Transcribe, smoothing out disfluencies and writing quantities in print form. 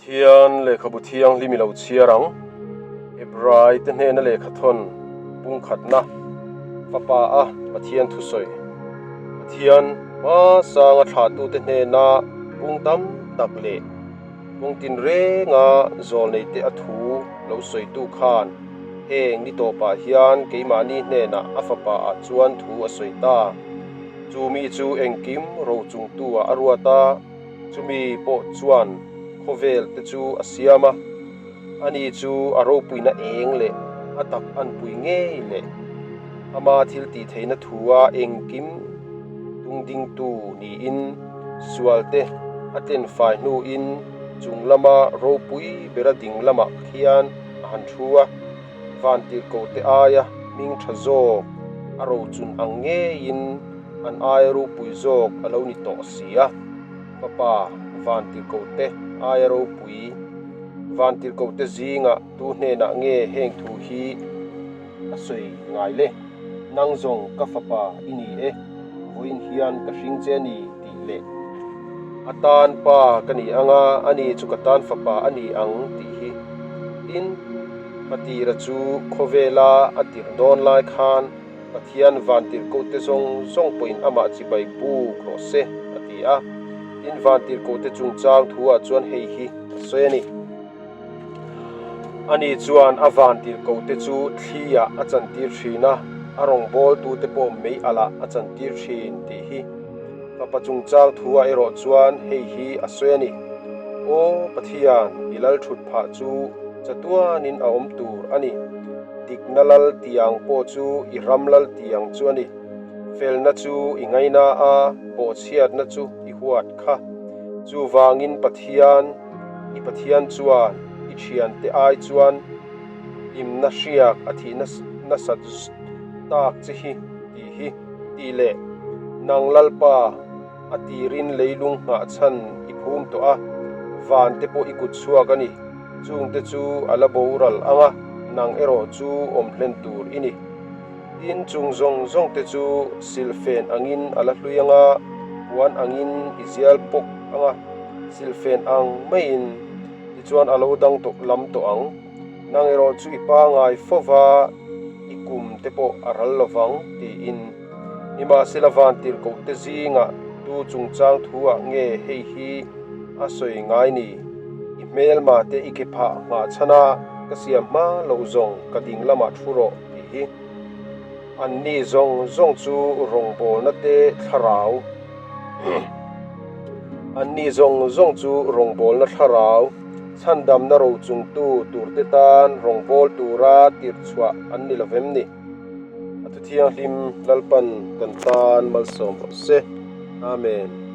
Pathian lehkhabu thianghlim i lo chhiar ang. Hebrai te hnena lehkha thawn pungkhatna fapa a Pathian thusawi. Pathian hmasanga thlahtute hnena pung tam tak leh kawng tinrenga zawlneite a thu lo sawitu khan heng ni tawpah hian keimahni hnenah a fapa ah chuan thu a sawi ta. Chu mi chu engkim rochungtu-ah a ruat a, chumi pawh chuan khawvel te chu a siam a. Ani chu a ropuina eng leh a tak anpui ngei leh ama thil tih theihna thua engkim tungdingtu niin sualte a tlenfai hnuin chung lama ropui bera ding lamah khian a han thu a. Vantirhkohte aia hming tha zawk a rochun ang ngeiin an aia ropui zawk a lo ni tawh si a. Fapa Vantirhkohte aia ropui Vantirhkohte zingah tu hnenah nge heng thu hi a sawi ngai le? Nang zawng ka fapa i ni e, vawiin hian ka hring che a ni tih leh a tan pa ka ni ang a, ani chu ka tan fapa a ni ang tih hi. Tin, Patira chu khawvela a tirh dawn lai khan Pathian vantirhkohte zawng zawng pawhin amah chibai buk rawh se, a ti a. Tin, vantirhkohte chungchang thuah chuan hei hi a sawi a ni. Ani chuan a vantirhkohte chu thliah a chantir thin a, a rawngbawltute pawh mei alh a chantir thin tih hi. Fapa chungchang thuah erawh chuan hei hi a sawi a ni, Aw Pathian, i lal thut phah chu chatuanin a awm tur a ni. Dikna lal tiang pawh chu i ram lal tiang chu a ni. Felna chu i ngaina a, pawhchhiatna chu i huat kha. Chuvangin Pathian, i Pathian chuan i thiante ai chuan hlimna hriak a thih nasat tak che hi tih hi tih leh nang Lalpa a tirin leilung nghah chhan i phum tawh a, van te pawh i kut chhuak a ni, chungte chu a la boral ang a, nang erawh chu awm hlen tur i ni. Tin, chung zawng zawng te chu silhfen angin a la hlui ang a, puan angin i zial pawk ang a, silhfen ang maiin tichuan a lo dang tawh lam tawh ang. Nang erawh chu i pangai fo va, i kum te pawh a ral lo vang, tiin. Nimahsela vantirhkoh te zingah tu chungchang thuah nge hei hi a sawi ngai ni? I hmelma te i ke phah nghah chhan a, ka siam hma loh zawng ka ding lamah thu rawh, tih hi. Anni zawng zawng chu rawngbawlna te thlarau Anni zawng zawng chu rawngbawlna thlarau chhandamna rochungtu turte tan rawngbâwl tura tirhchhuah an ni lo vem ni? A thu thianghlim Lalpan kan tan malsawm rawh se. Amen.